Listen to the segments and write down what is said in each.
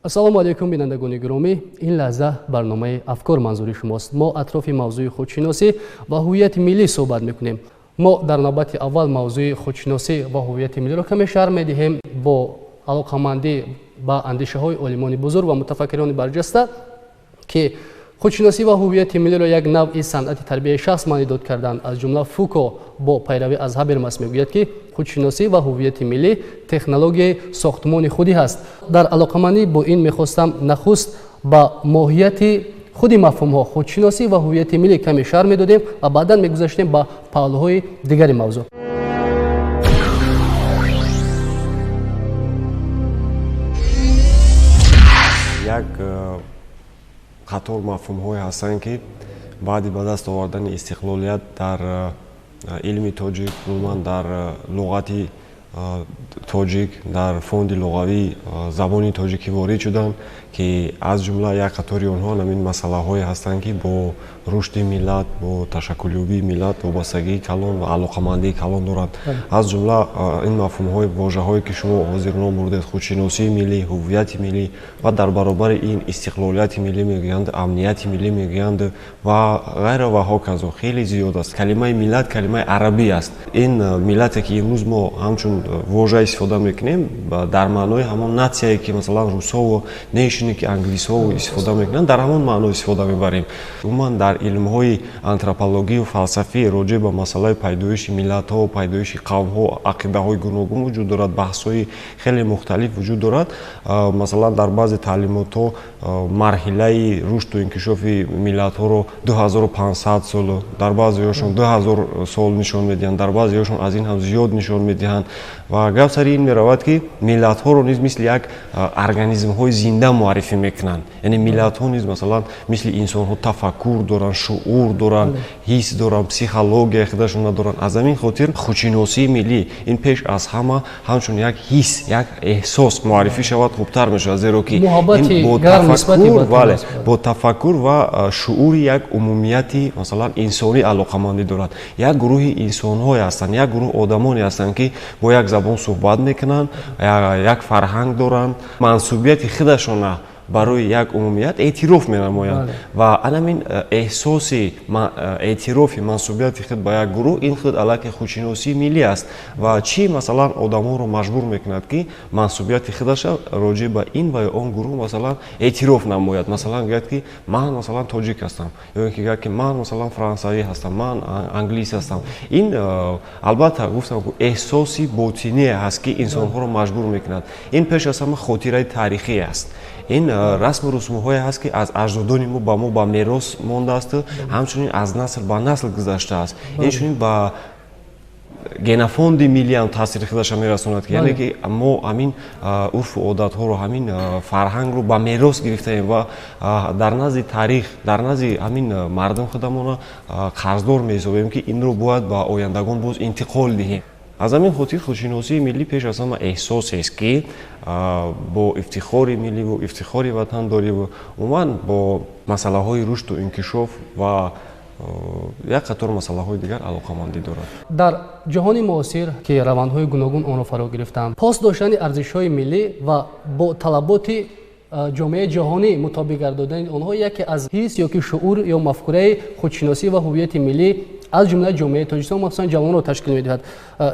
Ассалому алайкум, бинандагони гиромӣ. Ин лаҳза барномаи «Афкор» манзури шумост. Мо атрофи мавзӯи худшиносӣ ва ҳуввияти миллӣ суҳбат мекунем. Мо дар навбати аввал мавзӯи худшиносӣ ва ҳуввияти миллиро каме шарҳ медиҳем бо алоқамандӣ ба андешаҳои олимони бузург ва мутафаккирони барҷаста, ки худшиносӣ ва ҳуввияти миллиро як навъи санъати тарбияи шахс маънидод карданд. Аз ҷумла Фуко бо пайравӣ аз Ҳабермас мегӯяд, ки худшиносӣ ва ҳуввияти миллӣ технологияи сохтмони худӣ ҳаст. Дар алоқамандӣ бо ин мехостам нахуст ба моҳияти худи мафҳумҳо худшиносӣ ва ҳуввияти миллӣ каме шарҳ медодем ва баъдан мегузаштем ба паҳлӯҳои дигари мавзӯъ. Як қатор мафҳумҳое ҳастанд, ки баъди ба даст овардани истиқлолият дар илми тоҷик, умуман дар луғати тоҷик, дар фонди луғавии забони тоҷикӣ ворид шуданд, ки аз ҷумла як қатори онҳо ҳамин масъалаҳое ҳастанд, ки бо рушди миллат, бо ташаккулёбии миллат вобастагии калон ва алоқамандии калон доранд. Аз ҷумла ин мафҳумҳои, вожаҳое, ки шумо ҳозир ном бурдед: худшиносии миллӣ, ҳуввияти миллӣ ва дар баробари ин истиқлолияти миллӣ мегӯянд, амнияти миллӣ мегӯянд ва ғайра ва ҳоказо, хеле зиёд аст. Калимаи миллат калимаи арабӣ аст. Ин миллате, ки имрӯз мо ҳамчун вожа истифода мекунем, дар маънои ҳамон нация е, ки масалан русову nation е, ки англисҳо истифода мекунанд, дар ҳамон маъно истифода мебарем. Умуман дар илмҳои антропологию фалсафӣ роҷеъ ба масъалаи пайдоиши миллатҳо, пайдоиши қавмҳо ақидаҳои гуногун вуҷуд дорад, баҳсҳои хеле мухталиф вуҷуд дорад. Масалан, дар баъзе таълимотҳо марҳилаи рушду инкишофи миллатҳоро 2500 сол, дар баъзеҳошон 2000 сол нишон медиҳанд, дар баъзеҳошон аз ин ҳам зиёд нишон медиҳанд. Ва гап сари ин меравад, ки миллатҳоро низ мисли як организмҳои зинда муаррифӣ мекунанд. Яъне миллатҳо низ, масалан, мисли инсонҳо тафаккур доранд, шуур доранд, ҳис доранд, психологияи худашонро доранд. Аз ҳамин хотир худшиносии миллӣ ин пеш аз ҳама ҳамчун як ҳис, як эҳсос муаррифӣ шавад, хубтар мешавад, зеро ки бо тафаккур ва шуури як умумияти, масалан, инсонӣ алоқамандӣ дорад. Як гурӯҳи инсонҳое ҳастанд, як гурӯҳ одамоне ҳастанд, ки бо як забон суҳбат мекунанд, як фарҳанг доранд, мансубияти худашона барои як умумият эътироф менамоянд. Ва анамин эҳсоси эътирофи мансубияти худ ба як гурӯҳ, ин худ аллакай худшиносии миллӣ аст. Ва чӣ, масалан, одамонро маҷбур мекунад, ки мансубияти худаша роҷеъ ба ин ва ё он гурӯҳ, масалан, эътироф намояд? Масалан, гӯяд, ки ман, масалан, тоҷик ҳастам, ё ин ки гӯяд, ки ман, масалан, франсавӣ ҳастам, ман англис ҳастам. Ин албатта, гуфтам, эҳсоси ботиние ҳаст, ки инсонҳоро маҷбур мекунад. Ин пеш аз ҳама хотираи таърихӣ аст. Ин расму русумҳое ҳаст, ки аз аҷдодони мо ба мо ба мерос мондааст, ҳамчунин аз насл ба насл гузаштааст. Инчунин ба генофонди миллиам таъсири худаша мерасонад, ки яъне ки мо ҳамин урфу одатҳоро, ҳамин фарҳангро ба мерос гирифтаем ва дар назди таърих, дар назди ҳамин мардум худамонро қарздор меҳисобем, ки инро бояд ба ояндагон боз интиқол диҳем. Аз ҳамин хотир худшиносии миллӣ пеш аз ҳама эҳсосест, ки бо ифтихори милливу ифтихори ватандориву умуман бо масъалаҳои рушду инкишоф ва як қатор масъалаҳои дигар алоқамандӣ дорад. Дар ҷаҳони муосир, ки равандҳои гуногун онро фаро гирифтаанд, пос доштани арзишҳои миллӣ ва бо талаботи ҷомеаи ҷаҳонӣ мутобиқ гардодани онҳо яке аз ҳис ё ки шуур ё мафкураи худшиносӣ ва ҳуввияти миллӣ, аз ҷумла ҷомеаи Тоҷикистон, махсусан ҷавонро ташкил медиҳад.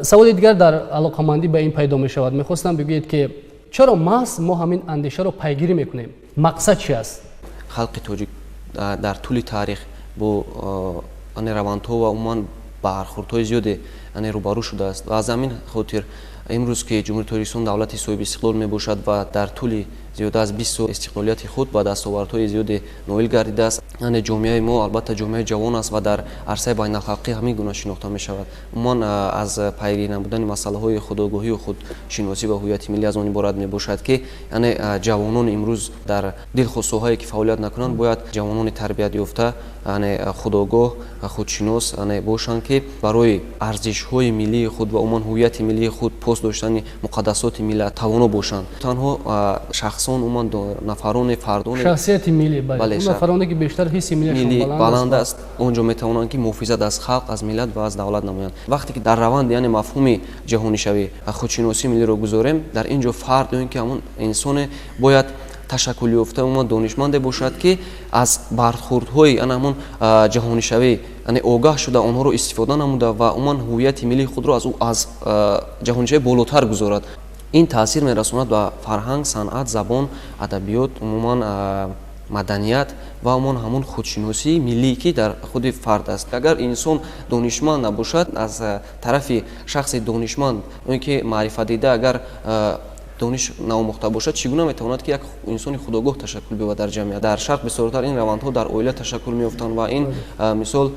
Саволи дигар дар алоқамандӣ ба ин пайдо мешавад. Мехостам бигӯед, ки чаро маҳз мо ҳамин андешаро пайгирӣ мекунем, мақсад чи аст? Халқи тоҷик дар тӯли таърих бо равандҳо ва умуман бархӯрдҳои зиёде рӯбарӯ шудааст ва аз ҳамин хотир имрӯз, ки Ҷумҳурии Тоҷикистон давлати соҳиби истиқлол мебошад ва дар тӯли зиёда аз 20 сол истиқлолияти худ ба дастовардҳои зиёде ноил гардидааст, яъне ҷомеаи мо албатта ҷомеаи ҷавон аст ва дар арсаи байналхалқӣ ҳамин гуна шинохта мешавад. Умуман аз пайгирӣ намудани масъалаҳои худогоҳию худшиносӣ ва ҳуввияти миллӣ аз он иборат мебошад, ки яъне ҷавонони имрӯз дар дилхоҳ соҳае ки фаъолият накунанд, бояд ҷавонони тарбият ёфта, яъне худогоҳ, худшинос яъне бошанд, ки барои арзишҳои миллии худ ва умуман ҳуввияти миллии худ, пос доштани муқаддасоти миллат тавоно бошанд. Танҳо шахсон, умуман нафароне, фардоне Шахсияти миллӣ, бале, нафароне, ки бештар ҳисси миллӣ баланд аст, он ҷо метавонанд, ки муҳофизат аз халқ, аз миллат ва аз давлат намоянд. Вақте ки дар раванд, яъне мафҳуми ҷаҳонишавӣ, худшиносии миллиро гузорем, дар ин ҷо фард ё ин ки ҳамон инсоне бояд ташаккулёфта, умуман донишманде бошад, ки аз бархӯрдҳои ана ҳамон ҷаҳонишавӣ яъне огаҳ шуда, онҳоро истифода намуда ва умуман ҳуввияти миллии худро аз аз ҷаҳонишавӣ болотар гузорад. Ин таъсир мерасонад ба фарҳанг, санъат, забон, адабиёт, умуман маданият ва умуман ҳамон худшиносии миллӣ, ки дар худи фард аст. Агар инсон донишманд набошад, аз тарафи шахси донишманд ё ки маърифатдида агар дониш наомӯхта бошад, чӣ гуна метавонад, ки як инсони худогоҳ ташаккул биёбад дар ҷамъият? Дар Шарқ бисёртар ин равандҳо дар оила ташаккул меёфтанд ва ин, мисол,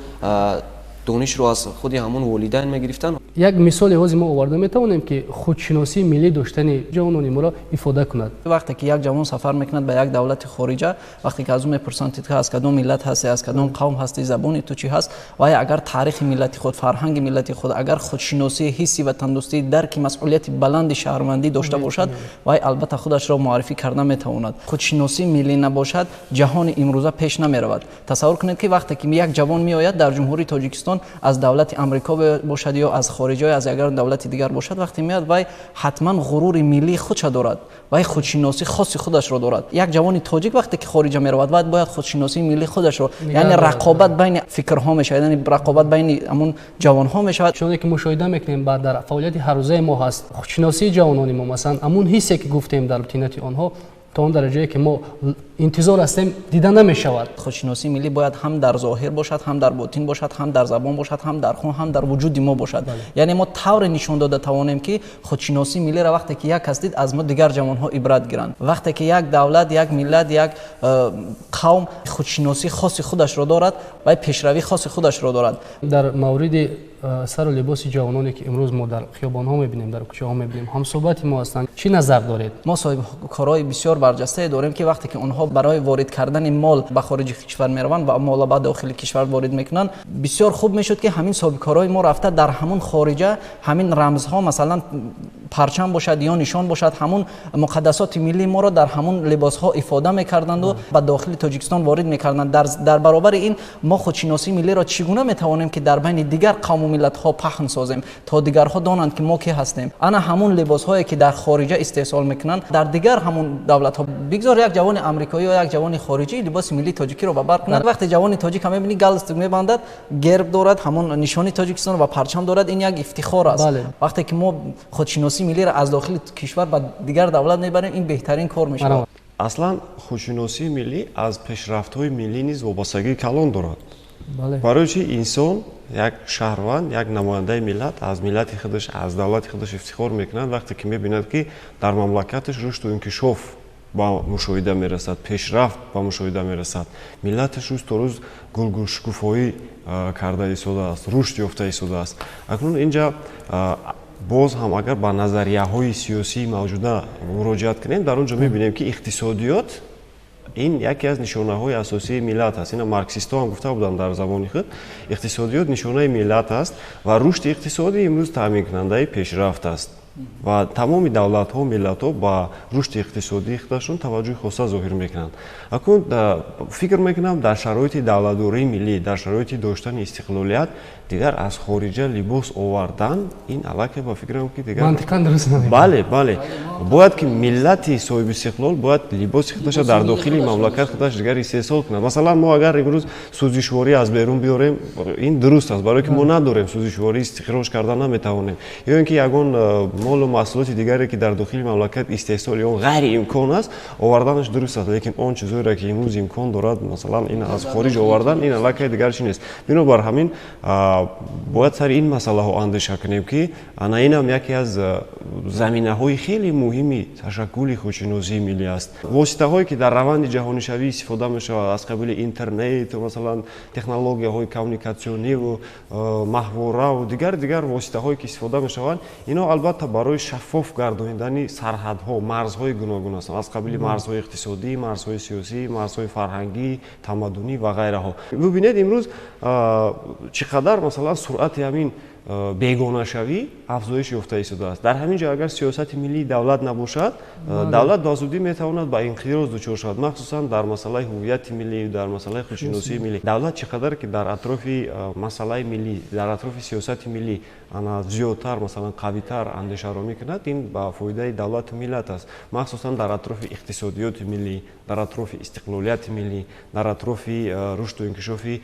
донишро аз худи ҳамон волидайн мегирифтанд. Як мисоли ҳозир мо оварда метавонем, ки худшиносии миллӣ доштани ҷавонони моро ифода кунад? Вақте ки як ҷавон сафар мекунад ба як давлати хориҷа, вақте ки аз ӯ мепурсанд, ту аз кадом миллат ҳастӣ, аз кадом қавм ҳастӣ, забони ту чӣ ҳаст, вай агар таърихи миллати худ, фарҳанги миллати худ, агар худшиносӣ, ҳисси ватандӯстӣ, дарки масъулияти баланди шаҳрвандӣ дошта бошад, вай албатта худашро муаррифӣ карда метавонад. Худшиносии миллӣ набошад, ҷаҳони имрӯза пеш намеравад. Тасаввур кунед, ки вақте ки як ҷавон меояд дар Ҷумҳурии Тоҷикистон, аз давлати Амрико бошад ё аз хориҷа, аз ягон давлати дигар бошад, вақте меояд, вай ҳатман ғурури миллии худша дорад, вай худшиносии хоси худашро дорад. Як ҷавони тоҷик вақте ки хориҷа меравад, вай бояд худшиносии миллии худашро, яъне рақобат байни фикрҳо мешавад, яъне рақобат байни ҳамон ҷавонҳо мешавад. Чуноне ки мушоҳида мекунем, баъд дар фаъолияти ҳаррӯзаи мо ҳаст, худшиносии ҷавонони мо, масалан, ҳамун ҳиссе, ки гуфтем, дар тинати онҳо то он дараҷае, ки мо интизор ҳастем, дида намешавад. Худшиносии миллӣ бояд ҳам дар зоҳир бошад, ҳам дар ботин бошад, ҳам дар забон бошад, ҳам дар хун, ҳам дар вуҷуди мо бошад. Яъне мо тавре нишон дода тавонем, ки худшиносии миллиро вақте ки як кас дид, аз мо дигар ҷавонҳо ибрат гиранд. Вақте ки як давлат, як миллат, як қавм худшиносии хоси худашро дорад, вай пешравии хоси худашро дорад. Дар мавриди сару либоси ҷавононе, ки имрӯз мо дар хиёбонҳо мебинем, дар кӯчаҳо мебинем, ҳамсӯҳбати мо ҳастанд, чӣ назар доред? Мо соҳибкорҳои бисёр барҷастае дорем, ки вақте ки онҳо барои ворид кардани мол ба хориҷи кишвар мераванд ва молро ба дохили кишвар ворид мекунанд, бисёр хуб мешуд, ки ҳамин соҳибкорҳои мо рафта дар ҳамун хориҷа ҳамин рамзҳо, масалан, парчам бошад ё нишон бошад, ҳамун муқаддасоти миллии моро дар ҳамун либосҳо ифода мекарданду ба дохили Тоҷикистон ворид мекарданд. Дар баробари ин мо худшиносии миллиро чӣ гуна метавонем, ки дар байни дигар қавму миллатҳо паҳн созем, то дигарҳо донанд, ки мо ки ҳастем? Ана ҳамун либосҳое, ки дар хориҷа истеҳсол мекунанд, дар дигар ҳамун давлатҳо, бигзор як ҷавони амрикоӣ ё як ҷавони хориҷӣ либоси миллии тоҷикиро ба бар кунад. Вақте ҷавони тоҷик ҳам мебинӣ, галстук мебандад, герб дорад, ҳамон нишони Тоҷикистон ва парчам дорад, ин як ифтихор аст. Вақте ки мо худшиносии миллиро аз дохили кишвар ба дигар давлат мебарем, ин беҳтарин кор мешавад. Аслан худшиносии миллӣ аз пешрафтҳои миллӣ низ вобастагии калон дорад. Барои чи инсон, як шаҳрванд, як намояндаи миллат аз миллати худаш, аз давлати худаш ифтихор мекунад? Вақте ки мебинад, ки дар мамлакаташ рушду инкишоф ба мушоҳида мерасад, пешрафт ба мушоҳида мерасад, миллаташ рӯз то рӯз гулгулшукуфоӣ карда истодааст, рушд ёфта истодааст. Акнун инҷа боз ҳам агар ба назарияҳои сиёсии мавҷуда муроҷиат кунем, дар он ҷо мебинем, ки иқтисодиёт ин яке аз нишонаҳои асосии миллат аст. Ина марксистҳо ҳам гуфта буданд дар забони худ: иқтисодиёт нишонаи миллат аст ва рушди иқтисодӣ имрӯз таъминкунандаи пешрафт аст ва тамоми давлатҳо, миллатҳо ба рушди иқтисодии худашон таваҷҷӯҳи хоса зоҳир мекунанд. Акнун фикр мекунам, дар шароити давлатдории миллӣ, дар шароити доштани истиқлолият, дигар аз хориҷа либос овардан ин аллакай, ба фикрам, ки дигар мантиқан дуруст. Бале, бояд ки миллати соҳибистиқлол бояд либоси худаша дар дохили мамлакат худаш дигар истеҳсол кунад. Масалан, мо агар имрӯз сӯзишворӣ аз берун биёрем, ин дуруст аст, барое ки мо надорем, сӯзишворӣ истихроҷ карда наметавонем, ё ин ки ягон молу маҳсулоти дигаре, ки дар дохили мамлакат истеҳсоли он ғайриимкон аст, оварданаш дуруст аст. Лекин он чизҳоеро, ки имрӯз имкон дорад, масалан, ин аз хориҷ овардан, ин аллакай дигар чи нест. Бинобар ҳамин бояд сари ин масъалаҳо андеша кунем, ки ана инам яке аз заминаҳои хеле муҳими ташаккули худшиносии миллӣ аст. Воситаҳое, ки дар раванди ҷаҳонишавӣ истифода мешавад, аз қабили интернет, масалан, технологияҳои коммуникатсиониву маҳвораву дигар воситаҳое, ки истифода мешаванд, инҳо албатта барои шаффоф гардонидани сарҳадҳо, марзҳои гуногун ҳастанд, аз қабили марзҳои иқтисодӣ, марзҳои сиёсӣ, марзҳои фарҳангӣ, тамаддунӣ ва ғайраҳо. Бубинед, имрӯз чӣ қадар, масалан, суръати ҳамин Бегонашавӣ афзоиш ёфта истодааст. Дар ҳамин ҷо агар сиёсати миллии давлат набошад, давлат ба зудӣ метавонад ба инқироз дучор шавад, махсусан дар масъалаи ҳуввияти миллӣ, дар масъалаи худшиносии миллӣ. Давлат чӣ қадар ки дар атрофи масъалаи миллӣ, дар атрофи сиёсати миллӣ ана зиёдтар, масалан, қавитар андешаронӣ кунад, ин ба фоидаи давлату миллат аст, махсусан дар атрофи иқтисодиёти миллӣ, дар атрофи истиқлолияти миллӣ, дар атрофи рушду инкишофи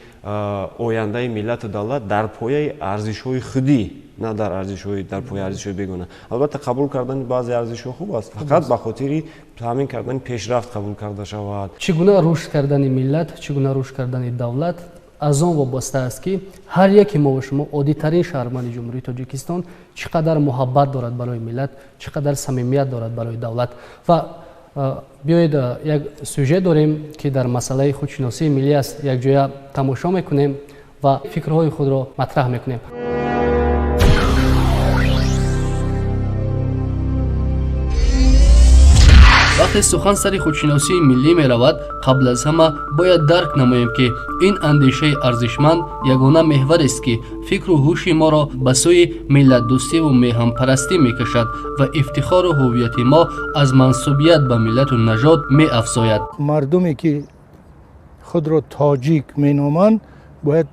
ояндаи миллату давлат дар пояи арзишҳои худӣ, на дар арзишҳои дар пояи арзишҳои бегона. Албатта, қабул кардани баъзе арзишҳо хуб аст, фақат ба хотири таъмин кардани пешрафт қабул карда шавад. Чӣ гуна рушд кардани миллат, чӣ гуна рушд кардани давлат аз он вобаста аст, ки ҳар яке мо ва шумо, оддитарин шаҳрванди Ҷумҳурии Тоҷикистон, чӣ қадар муҳаббат дорад барои миллат, чӣ қадар самимият дорад барои давлат. Ва биёед, як сюжет дорем, ки дар масъалаи худшиносии миллӣ аст, якҷоя тамошо мекунем ва фикрҳои худро матраҳ мекунем. Вақте сухан сари худшиносии миллӣ меравад, қабл аз ҳама бояд дарк намоем, ки ин андешаи арзишманд ягона меҳварест, ки фикру ҳуши моро ба сӯи миллатдӯстиву меҳанпарастӣ мекашад ва ифтихору ҳуввияти мо аз мансубият ба миллату нажод меафзояд. Мардуме ки худро тоҷик меноманд, бояд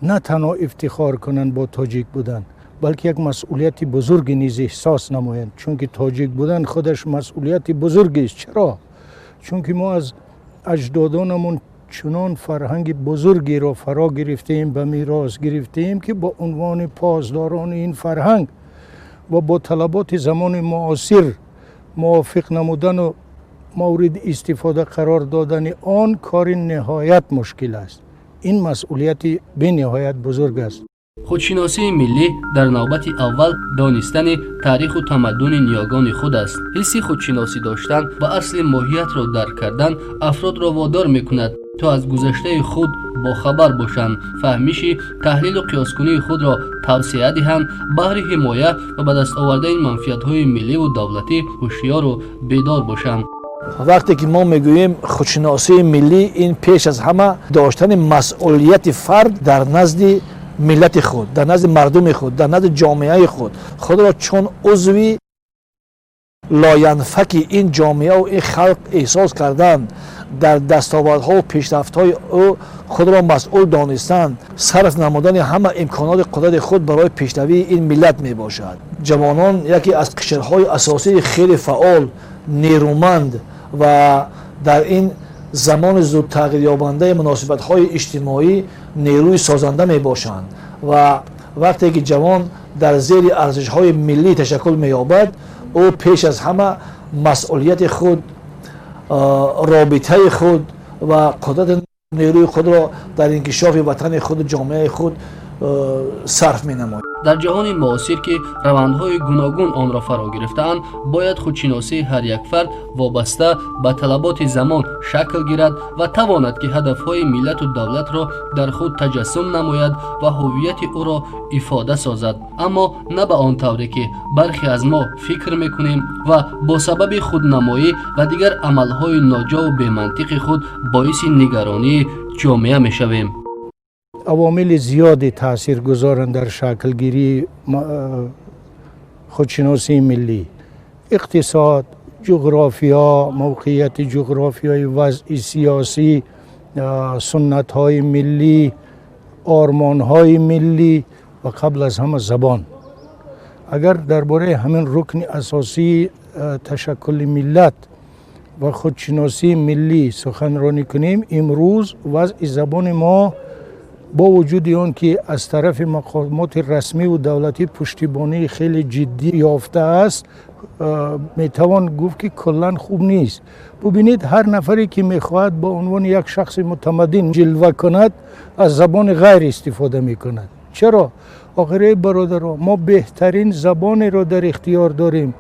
на танҳо ифтихор кунанд бо тоҷик будан, балки як масъулияти бузурге низ эҳсос намоянд, чунки тоҷик будан худаш масъулияти бузургест. Чаро? Чунки мо аз аҷдодонамон чунон фарҳанги бузургеро фаро гирифтаем, ба мерос гирифтаем, ки бо унвони посдорони ин фарҳанг ва бо талаботи замони муосир мувофиқ намудану мавриди истифода қарор додани он кори ниҳоят мушкил аст. Ин масъулияти бениҳоят бузург аст. Худшиносии миллӣ дар навбати аввал донистани таъриху тамаддуни ниёгони худ аст. Ҳисси худшиносӣ доштан ва асли моҳиятро дарк кардан афродро водор мекунад, то аз гузаштаи худ бохабар бошанд, фаҳмиши таҳлилу қиёскунии худро тавсеа диҳанд, баҳри ҳимоя ва ба даст овардани манфиатҳои милливу давлатӣ ҳушёру бедор бошанд. Вақте ки мо мегӯем худшиносии миллӣ, ин пеш аз ҳама доштани масъулияти фард дар назди миллати худ, дар назди мардуми худ, дар назди ҷомеаи худ, худро чун узви лоянфаки ин ҷомеаву ин халқ эҳсос кардан, дар дастовардҳову пешрафтҳои ӯ худро масъул донистан, сарф намудани ҳама имконоти қудрати худ барои пешравии ин миллат мебошад. Ҷавонон яке аз қишрҳои асосии хеле фаъол, нерӯманд ва дар ин замони зудтағйирёбандаи муносибатҳои иҷтимоӣ нерӯи созанда мебошанд. Ва вақте ки ҷавон дар зери арзишҳои миллӣ ташаккул меёбад, ӯ пеш аз ҳама масъулияти худ, робитаи худ ва қудрати нерӯи худро дар инкишофи ватани худу ҷомеаи худ сарф менамояд. Дар ҷаҳони муосир, ки равандҳои гуногун онро фаро гирифтаанд, бояд худшиносии ҳар як фард вобаста ба талаботи замон шакл гирад ва тавонад, ки ҳадафҳои миллату давлатро дар худ таҷассум намояд ва ҳуввияти ӯро ифода созад, аммо на ба он тавре, ки бархе аз мо фикр мекунем ва бо сабаби худнамоӣ ва дигар амалҳои ноҷову бемантиқи худ боиси нигаронии ҷомеа мешавем. Авомили зиёде таъсир гузоранд дар шаклгирии худшиносии миллӣ: иқтисод, ҷуғрофиё, мавқеияти ҷуғрофиёи, вазъи сиёсӣ, суннатҳои миллӣ, ормонҳои миллӣ ва қабл аз ҳама забон. Агар дар бораи ҳамин рукни асосии ташаккули миллат ва худшиносии миллӣ суханронӣ кунем, имрӯз вазъи забони мо, бо вуҷуди он ки аз тарафи мақомоти расмиву давлатӣ пуштибонии хеле ҷиддӣ ёфтааст, метавон гуфт, ки куллан хуб нест. Бубинед, ҳар нафаре ки мехоҳад ба унвони як шахси мутамаддин ҷилва кунад, аз забони ғайр истифода мекунад. Чаро? Охир, эй бародаро, мо беҳтарин забонеро дар ихтиёр дорем,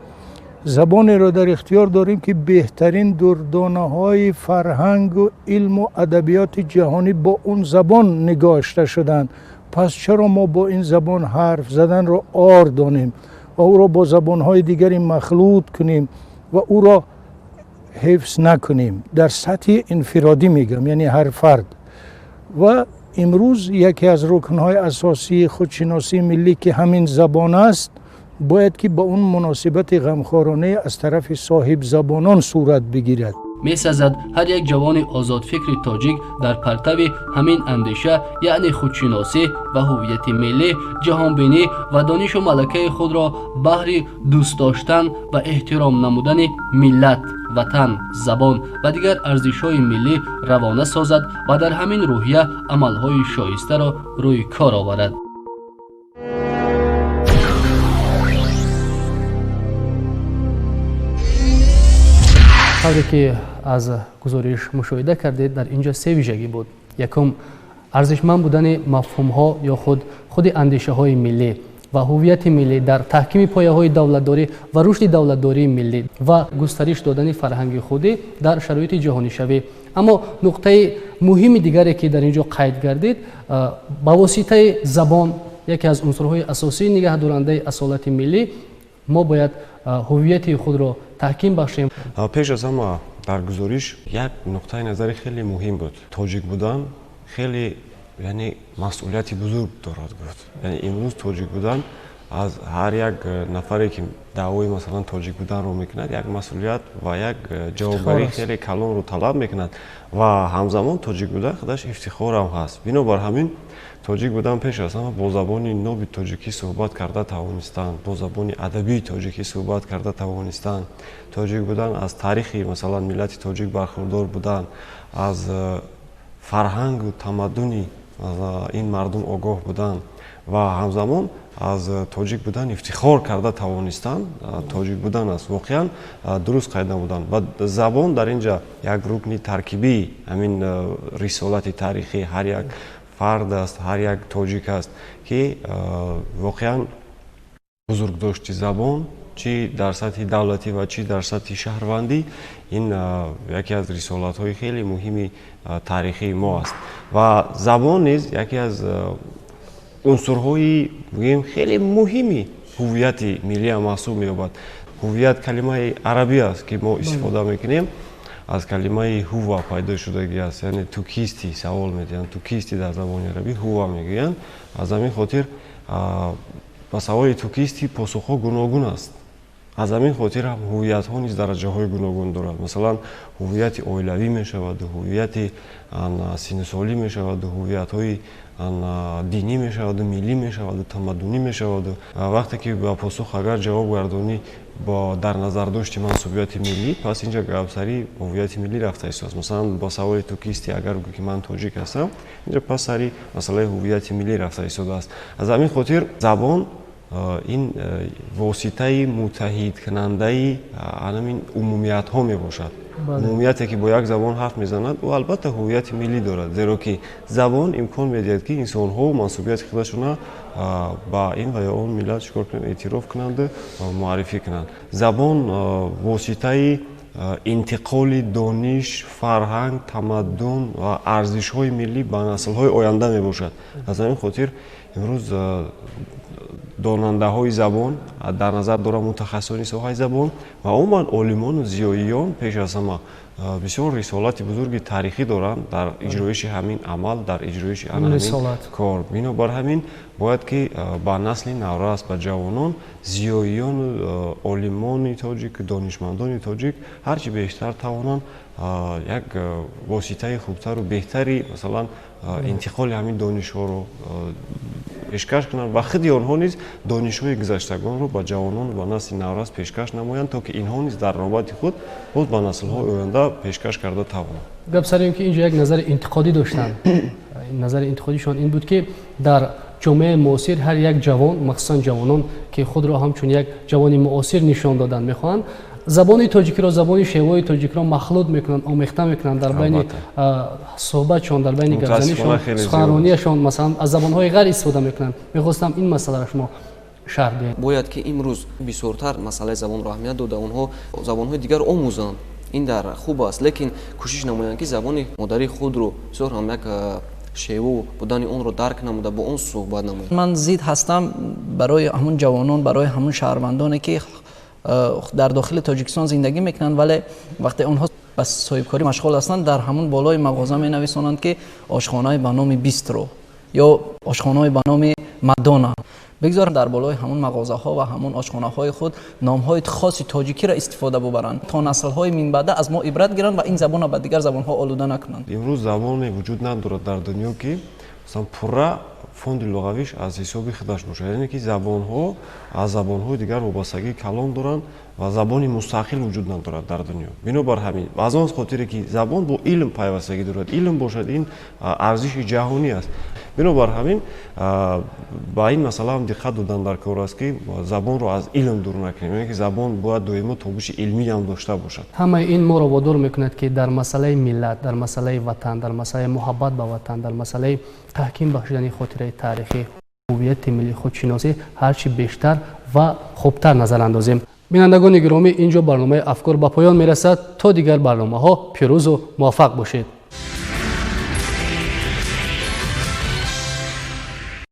забонеро дар ихтиёр дорем, ки беҳтарин дурдонаҳои фарҳангу илму адабиёти ҷаҳонӣ бо он забон нигошта шуданд. Пас чаро мо бо ин забон ҳарф заданро ор донем ва ӯро бо забонҳои дигаре махлут кунем ва ӯро ҳифз накунем? Дар сатҳи инфиродӣ мегӯям, яъне ҳар фард. Ва Имрӯз яке аз рукнҳои асосии худшиносии миллӣ ки ҳамин забон аст, бояд ки ба он муносибати ғамхоронае аз тарафи соҳибзабонон сурат бигирад. Месазад ҳар як ҷавони озодфикри тоҷик дар партави ҳамин андеша, яъне худшиносӣ ва ҳуввияти миллӣ, ҷаҳонбинӣ ва донишу малакаи худро баҳри дӯст доштан ва эҳтиром намудани миллат, ватан, забон ва дигар арзишҳои миллӣ равона созад ва дар ҳамин рӯҳия амалҳои шоистаро рӯи кор оварад. Тавре ки аз гузориш мушоҳида кардед, дар ин ҷо се вижагӣ буд. Якум, арзишманд будани мафҳумҳо ё худи андешаҳои миллӣ ва ҳуввияти миллӣ дар таҳкими пояҳои давлатдорӣ ва рушди давлатдории миллӣ ва густариш додани фарҳанги худӣ дар шароити ҷаҳонишавӣ. Аммо нуқтаи муҳими дигаре ки дар ин ҷо қайд гардид, ба воситаи забон, яке аз унсурҳои асосии нигаҳдорандаи асолати миллӣ, мо бояд ҳуввияти худро таҳким бахшем. Пеш аз ҳама дар гузориш як нуқтаи назари хеле муҳим буд. Тоҷик будан хеле, яъне, масъулияти бузург дорад, гуфт. Яъне имрӯз тоҷик будан аз ҳар як нафаре ки даъвои масалан тоҷик буданро мекунад, як масъулият ва як ҷавобгарии хеле калонро талаб мекунад ва ҳамзамон тоҷик будан худаш ифтихорам ҳаст. Бинобар ҳамин тоҷик будан пеш аз ҳама бо забони ноби тоҷикӣ суҳбат карда тавонистан, бо забони адабии тоҷикӣ суҳбат карда тавонистан, тоҷик будан аз таърихи масалан миллати тоҷик бархурдор будан, аз фарҳангу тамаддуни ин мардум огоҳ будан ва ҳамзамон аз тоҷик будан ифтихор карда тавонистан, тоҷик будан аст. Воқеан дуруст қайд намудан. Ва забон дар ин ҷа як рукни таркибии ҳамин рисолати таърихии ҳар як фард аст, ҳар як тоҷик аст, ки воқеан бузургдошти забон чӣ дар сатҳи давлатӣ ва чӣ дар сатҳи шаҳрвандӣ ин яке аз рисолатҳои хеле муҳими таърихии мо аст. Ва забон низ яке аз унсурҳои, бигӯем, хеле муҳими ҳуввияти миллиам маҳсуб меёбад. Ҳуввият калимаи арабӣ аст, ки мо истифода мекунем, аз калимаи ҳува пайдо шудагӣ аст, яъне ту кистӣ савол медиҳанд, ту кистӣ дар забони арабӣ ҳува мегӯянд. Аз ҳамин хотир ба саволи ту кистӣ посухҳо гуногун аст. Аз ҳамин хотир ҳам ҳуввиятҳо низ дараҷаҳои гуногун дорад. Масалан, ҳуввияти оилавӣ мешавад, ҳуввияти синнусолӣ мешавад, ҳуввиятҳои динӣ мешавад, миллӣ мешавад, тамаддунӣ мешавад. Вақте ки ба посух агар ҷавоб гардонӣ бо дар назардошти мансубияти миллӣ, пас инҷа гапсари ҳуввияти миллӣ рафта истодааст. Масалан, ба саволи ту кистӣ агар гӯӣ ки ман тоҷик ҳастам, инҷа пас сари масъалаи ҳуввияти миллӣ рафта истодааст. Аз ҳамин хотир забон ин воситаи муттаҳидкунандаи ҳамин умумиятҳо мебошад. Умумияте ки бо як забон ҳарф мезанад, ӯ албатта ҳуввияти миллӣ дорад, зеро ки забон имкон медиҳад, ки инсонҳо мансубияти худашона ба ин ва ё он миллат чикор кунанд, эътироф кунанд, муаррифӣ кунанд. Забон воситаи интиқоли дониш, фарҳанг, тамаддун ва арзишҳои миллӣ ба наслҳои оянда мебошад. Аз ҳамин хотир имрӯз донандаҳои забон, дар назар дорам мутахассисони соҳаи забон ва умуман олимону зиёиён пеш аз ҳама бисёр рисолати бузурги таърихӣ доранд дар иҷроиши ҳамин амал, дар иҷроиши ҳамин кор. Бинобар ҳамин бояд ки ба насли наврас, ба ҷавонон, зиёиёну олимони тоҷик, донишмандони тоҷик ҳарчи бештар тавонанд як воситаи хубтару беҳтари масалан интиқоли ҳамин донишҳоро пешкаш кунанд ва худи онҳо низ донишҳои гузаштагонро ба ҷавонон ва насли наврас пешкаш намоянд, то ки инҳо низ дар навбати худ боз ба наслҳои оянда пешкаш карда тавонанд. Гап сари ин ки инҷо як назари интиқодӣ доштанд. Назари интиқодишон ин буд, ки дар ҷомеаи муосир ҳар як ҷавон, махсусан ҷавонон, ки худро ҳамчун як ҷавони муосир нишон додан мехоҳанд, забони тоҷикиро, забони шевои тоҷикиро махлут мекунанд, омехта мекунанд дар байни суҳбатшон, дар байни гапзанишон, суханронияшон, масалан аз забонҳои ғайр истифода мекунанд. Мехостам ин масъаларо шумо шарҳ диҳед. Бояд ки имрӯз бисёртар масъалаи забонро аҳамият дода, онҳо забонҳои дигар омӯзанд. Ин дар хуб аст, лекин кӯшиш намоянд, ки забони модарии худро бисёр ҳам як шеву будани онро дарк намуда, бо он суҳбат намоянд. Ман зид ҳастам барои ҳамун ҷавонон, барои ҳамун шаҳрвандоне, ки дар дохили Тоҷикистон зиндагӣ мекунанд, вале вақте онҳо Ба соҳибкорӣ машғул ҳастанд, дар ҳамун болои мағоза менависонанд, ки ошхонаи ба номи Бистро ё ошхонаи ба номи Мадона. Бигзор дар болои ҳамун мағозаҳо ва ҳамун ошхонаҳои худ номҳои хоси тоҷикиро истифода бубаранд, то наслҳои минбаъда аз мо ибрат гиранд ва ин забонро ба дигар забонҳо олуда накунанд. Имрӯз забоне вуҷуд надорад дар дунё, ки масалан пурра фонди луғавиш аз ҳисоби худаш бошад, яъне ки забонҳо аз забонҳои дигар вобастагии калон доранд ва забони мустақил вуҷуд надорад дар дунё. Бинобар ҳамин, аз он хотире ки забон бо илм пайвастагӣ дорад, илм бошад, ин арзиши ҷаҳонӣ аст. Бинобар ҳамин ба ин масъала ҳам диққат додан дар кор аст, ки забонро аз илм дур накунем, яъне ки забон бояд доимо тобиши илмӣ ҳам дошта бошад. Ҳамаи ин моро водор мекунад, ки дар масъалаи миллат, дар масъалаи ватан, дар масъалаи муҳаббат ба ватан, дар масъалаи таҳким бахшидани хотираи таърихӣ, ҳувияти миллӣ, худшиносӣ ҳарчи бештар ва хубтар назар андозем. Бинандагони гиромӣ, ин ҷо барномаи Афкор ба поён мерасад. То дигар барномаҳо пирӯзу муваффақ бошед.